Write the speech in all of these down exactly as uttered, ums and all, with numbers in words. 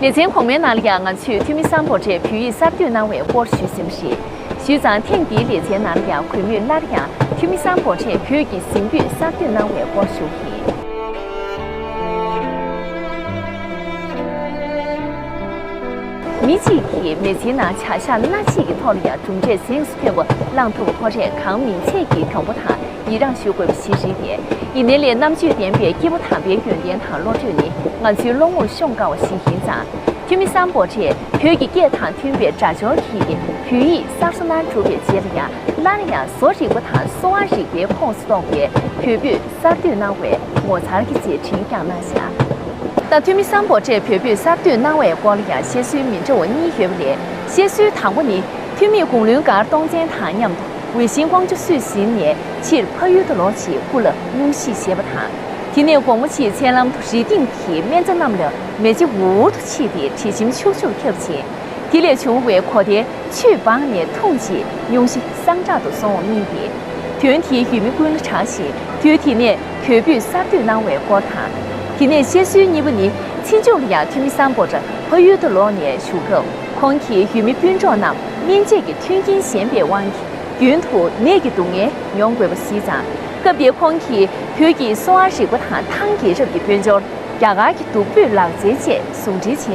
ལེ་ཚན་གོང་མའི་ནང་ལ་ཡང་ང་ཚོས་ཐོན་མི་སམ་བྷོ་ཊས་བོད་ཡིག་གསར་གཏོད་གནང་བའི་སྐོར་ཞུས་ཟིན་པ་རེད། ཞུས་ཙང་ཐེངས་འདིའི་ལེ་ཚན་ནང་ལ་ཡང་གུས་མོས་སླར་ཡང་ཐོན་མི་སམ་བྷོ་ཊས་བོད་ཀྱི་གཟིམ་སྤོས་གསར་གཏོད་གནང་བའི་སྐོར་ཞུ་གི་ཡིན། མི་གཅིག་གིས་མི་ཚེའི་ནང་བྱ་གཞག་སྣ་གཅིག་གི་ཐོག་ལ་ཡང་གྲུབ་འབྲས་གཟེངས་སུ་ཐོན་པ་བླངས་ཐུབ་པ་ཁོ་རས་གང་མིན་ཚད་ཀྱི་གྱོང་པོ་དང་ཡི་རངས་ཞུ་དགོས་པ་ཞིག་རེད་དེ། ཡིན་ནའི་ལས་རྣམ་དཔྱོད་ལྡན་པའི་སྐྱེས་བུ་དམ་པའི་ཡོན་ཏན་དང་བློ་གྲོས་ནི་ང་ཚོའི་བློ་ངོར་ཤོང་དཀའ་བ་ཞིག་ཡིན་ཙང་། ཐོན་མི་སམ་བྷོ་ཊས་བོད་ཀྱི་སྐད་དང་མཐུན་པའི་སྒྲ་སྦྱོར་གྱིས་བོད་ཡིག་གསར་བཟོ་གནང་གྲུབ་པའི་རྗེས་ལ་ཡང་སླར་ཡང་བཟོ་རིག་པ་དང་གསོ་བ་རིག་པའི་ཁོངས་སུ་གཏོགས་པའི་བོད་སྤོས་གསར་གཏོད་གནང་བའི་ངོ་མཚར་གྱི་མཛད་འཕྲིན་བསྐྱངས་གནང་བཞག་ད་ཐོན་མི་སམ་བྷོ་ཊས་བོད་སྤོས་གསར་གཏོད་གནང་བའི་སྐོར་ལ་ཡང་བཤད་སྲོལ་མི་འདྲ་བ་གཉིས་ཡོད་པ་ལས། བཤད་སྲོལ་དང་པོ་ནི། ཐོན་མིས་དགུང་ལོའི་མགར་སྟོང་བཙན་དང་མཉམ་དུ་འོས་ཤིང་ཀོང་ཇོ་སུད་སིར་ནས་ཕྱིར་ཕ་ཡུལ་དུ་ལོག་རྗེས་སྐུ་ལ་སྙུང་གཞི་བཞེས་པ་དང་། དེ་ནས་དགོང་མོ་ཕྱིའི་མཚན་ལམ་དུ་རི་སྟེང་གི་སྨན་རྩྭ་རྣམས་ལ་མེ་ལྕེ་འུར་འུར་དུ་མཆེད་དེ་དྲི་ཞིམ་ཕྱུག་ཕྱུག་ཁྱབ་ཅིང་། དེ་ལས་བྱུང་བའི་གོ་དེ་ཆུས་སྦངས་ནས་འཐུང་རྗེས་སྙུང་གཞི་སངས་དྲག་ཏུ་སོང་བ་རྨིས་ཏེ། དོན་དེའི་ཡུལ་མི་ཀུན་ལ་གྲགས་ཤིང་དུས་དེ་ནས་བོད་སྤོས་གསར་གཏོད་གནང་བའི་སྐོར་དང་། དེ་ནས་བཤད་སྲོལ་གཉིས་པ་ནི་ཚེ་མཇུག་ལ་ཡང་ཐོན་མི་སམ་བྷོ་ཊ་ཕ་ཡུལ་དུ་ལོག་ནས་བཞུགས་སྐབས་ཁོང་གིས་ཡུལ་མི་སྤུན་གྲོགས་རྣམས་སྨན་དཔྱད་ཀྱི་མཐུན་རྐྱེན་ཞན་པའི་དབང་གིས་རྒྱུན་དུ་ནད་ཀྱི་སྡུག་བསྔལ་མྱོང་དགོས་པ་གཟིགས་ཙང་། སྐབས་དེར་ཁོང་གིས་བོད་ཀྱི་གསོ་བ་རིག་པ་དང་ཐང་རྒྱལ་རབས་ཀྱི་དཔལ་འབྱོར། རྒྱ་གར་གྱི་བདུག་སྤོས་ལག་རྩལ་བཅས་ཟུང་འབྲེལ་བྱས་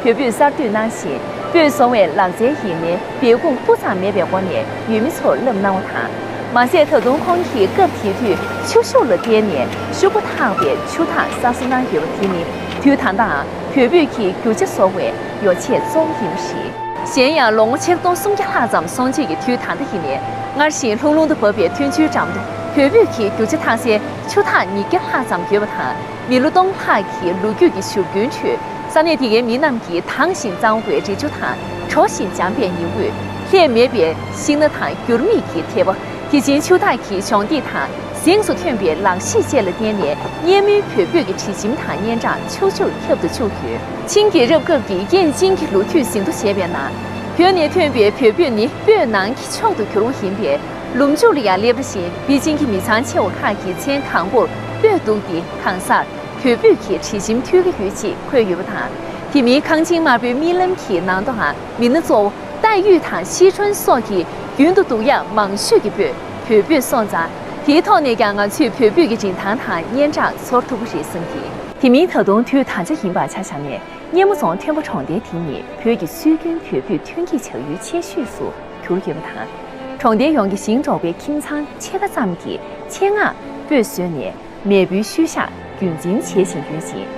ཏེ་བོད་སྤོས་གསར་གཏོད་གནང་ཞིང་། སྤོས་བཟོ་བའི་ལག་རྩལ་ཡིན་ནའི་འབད་འབུངས་སྤུ་ཙམ་མེད་པའི་སྒོ་ནས་ཡུལ་མི་ཚོར་བསླབ་གནང་བ་དང་། མ་ཟད་ད་དུང་ཁོང་གིས་སྐབས་དེ་དུས་ཆུ་ཤུགས་ལ་བརྟེན་ནས་ཤུགས་པ་འཐག་པའི་ཆུ་འཐག་གསར་བཟོ་གནང་ཡོད་པ་དེ་ནི་དུས་ད་ལྟའང་བོད་སྤོས་ཀྱི་རྒྱུ་ཆ་བཟོ་བའི་ཡོ་བྱད་གཙོ་བོ་ཡིན་པ་རེད། གཞན་ཡང་ལོ་ངོ་ཆིག་སྟོང་སུམ་བརྒྱ་ལྷག་ཙམ་སོང་རྗེས་ཀྱི་དུས་ད་ལྟ་ཡིན་ནའི་སྔར་བཞིན་ལྷུང་ལྷུང་དུ་བབས་པའི་ཐོན་ཆུའི་འགྲམ་དུ་བོད་སྤོས་ཀྱི་རྒྱུ་ཆ་འཐག་སའི་ཆུ་འཐག་ཉིས་བརྒྱ་ལྷག་ཙམ་ཡོད་པ་དང་། མི་ལོ་སྟོང་ལྷག་གི་ལོ་རྒྱུས་ཀྱི་བཞུར་རྒྱུན་ཁྲོད། ས་གནས་དེ་གའི་མི་རྣམས་ཀྱིས་དྭངས་ཤིང་གཙང་བའི་རི་ཆུ་དང་དྲོ་ཞིང་འཇམ་པའི་ཉི་འོད། ལྷད་མེད་པའི་ཤིང་སྣ་དང་འགྱུར་མེད་ཀྱི་དད་པ། དེ་བཞིན་ཆུ་འཐག་གི་གྱོང་སྟེགས་དང་གཟེངས་སུ་ཐོན་པའི་ལག་ཤེས་བཅས་ལ་བརྟེན་ནས་སྙན་མོའི་བོད་སྤོས་ཀྱི་དྲི་ཞིམ་དང་སྙན་གྲགས་ཕྱུག་ཕྱུག་ཁྱབ་ཏུ་བཅུག་ཡོད། ཆིང་རྒྱལ་རབས་སྐབས་ཀྱི་ཡན་ཅིང་གི་ལོ་རྒྱུས་ཟིན་ཐོ་བྱས་པའི་ནང་། བོད་ནས་ཐོན་པའི་བོད་སྤོས་ནི་སྤོས་ནང་གི་མཆོག་ཏུ་གྱུར་བ་ཡིན་པས། ལུང་ཕྱོགས་ལ་ཡང་སླེབས་པ་བཞིན་པེ་ཅིང་གི་མི་ཚང་ཆེ་བ་ཁག་གིས་མཚན་དང་པོར་སྤོས་བདུགས་ཏེ་གང་སར་བོད་སྤོས་ཀྱི་དྲི་ཞིམ་འཐུལ་གྱི་ཡོད་ཅེས་འཁོད་ཡོད་པ་དང་། དེ་མིན་ཁང་ཆེན་དམར་པོའི་རྨི་ལམ་གྱི་ནང་དུའང་མི་སྣ་གཙོ་བོ་ཏའི་ཡུས་དང་ཤི་ཁྲོན་སོགས་ཀྱིས་རྒྱུན་དུ་བདུག་ཡག་མང་ཤོས་ཀྱི་སྤོས་བོད་སྤོས་སོང་ཙང་། དེའི་ཐོག་ནས་ཀྱང་ང་ཚོས་བོད་སྤོས་ཀྱི་རིན་ཐང་དང་སྙན་གྲགས་ཚོར་ཐུབ་ཀྱི་རེད་བསམ་གྱི། དེ་མིན་ད་དུང་དུས་ད་ཆ་ཡིན་པ་ཆ་བཞག་ནས་སྙེ་མོ་རྫོང་ཐེམ་པ་གྲོང་རྡལ་དེ་ཉིད་བོད་ཀྱི་སྲོལ་རྒྱུན་བོད་སྤོས་ཐོན་སྐྱེད་བྱ་ཡུལ་ཆེ་ཤོས་སུ་གྱུར་ཡོད་པ་དང་། གྲོང་རྡལ་ཡོངས་ཀྱི་ཞིང་འབྲོག་པའི་ཁྱིམ་ཚང་ཕྱེད་ཀ་ཙམ་གྱིས་ཆེད་མངགས་སྤོས་བཟོས་ནས་མེས་པོའི་ཤུལ་བཞག་རྒྱུན་འཛིན་བྱེད་བཞིན་ཡོད་ཅིང་།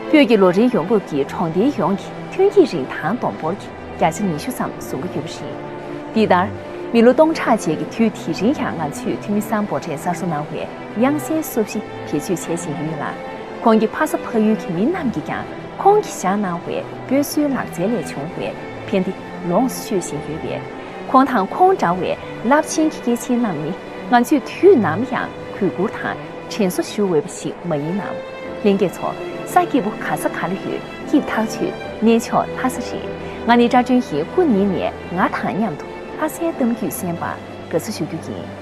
སྤོས་ཀྱི་ལོ་རེའི་ཡོང་འབབ་ཀྱིས་གྲོང་རྡལ་ཡོངས་ཀྱི་ཐོན་སྐྱེད་རིན་ཐང་བསྡོམས་འབོར་གྱི་བརྒྱ་ཆ་ཉི་ཤུ་ཙམ་བཟུང་གི་ཡོད་པ་རེད། འདི་ལྟར། མི་ལོ་སྟོང་ཕྲག་རྗེས་ཀྱི་དུས་དེ་རིང་ཡང་ང་ཚོས་ཐོན་མི་སམ་བྷོ་ཊས་གསར་བཟོ་གནང་བའི་དབྱངས་གསལ་སོ་བཞི་བེད་སྤྱོད་བྱེད་བཞིན་ཡོད་ལ། ཁོང་གི་ཕ་ས་ཕ་ཡུལ་གྱི་མི་རྣམས་ཀྱིས་ཀྱང་ཁོང་གིས་བཞག་གནང་བའི་སྤོས་བཟོའི་ལག་རྩལ་ལས་བྱུང་བའི་ཕན་བདེ་ལོངས་སུ་སྤྱོད་བཞིན་ཡོད་པས། ཁོང་དང་ཁོང་འདྲ་བའི་རླབས་ཆེན་གྱི་སྐྱེས་ཆེན་རྣམས་ནི་ང་ཚོས་དུས་ནམ་ཡང་གུས་བཀུར་དང་དྲན་གསོ་ཞུ་འོས་པ་ཞིག་མ་ཡིན་ནམ། ལྷན་རྒྱས་ཚོ། ས་སྐྱིད་པོ་ག་ས་ག་ལ་ཡོད། སྐྱིད་ཐག་ཆོད། གནས་མཆོག་ལྷ་ས་རེད། ང་ནི་སྐྲ་སྒྲོན་ཡིན། སྐུ་ཉིད་ནས་ང་དང་མཉམ་དུ་ལྷ་སའི་གཏམ་རྒྱུད་གསན་པར་དགའ་བསུ་ཞུ་རྒྱུ་ཡིན།